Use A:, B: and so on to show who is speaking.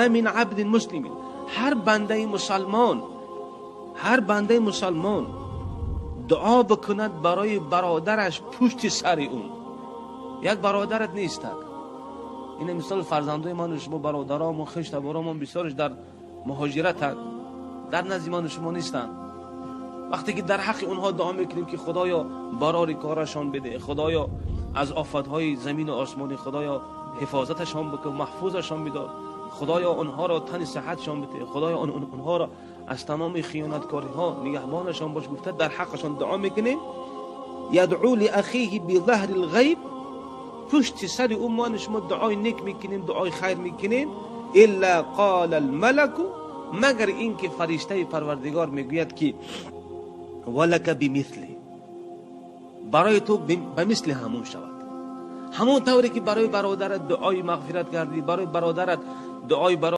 A: من عبد مسلم، ҳар бандаи мусалмон, ҳар бандаи мусалмон дуо бикунад барои бародараш пушти сари ӯ. Як бародарат нестак, ина мисол фарзандои ману шумо, бародаромон, хештаборомон бисёрш дар муҳоҷиратанд, дар назди ману шумо нестанд. Вақте ки дар ҳаққи онҳо дуо мекунем, ки худоё, барори корашон биде, худоё, аз офатҳои замину осмонӣ, худоё, ҳифозаташон бикун, маҳфузашон бидор, худоё, онҳоро тани сиҳатшон бите, худоё, онҳоро аз тамоми хиёнаткориҳо нигаҳбонашон бош, гуфта дар ҳаққашон дуо мекунем. يدعو لأخيه بظهر الغيب، пушти сари ӯ мо шумо дуои нек мекунем, дуои хайр мекунем. إلا قال الملك، магар ин ки фариштаи парвардигор мегӯяд, ки ولك بمثل، барои ту ба мисли ҳамон шавад. Ҳамон тавре ки барои бародарат дуои мағфират кардӣ, барои бародарат дуои баро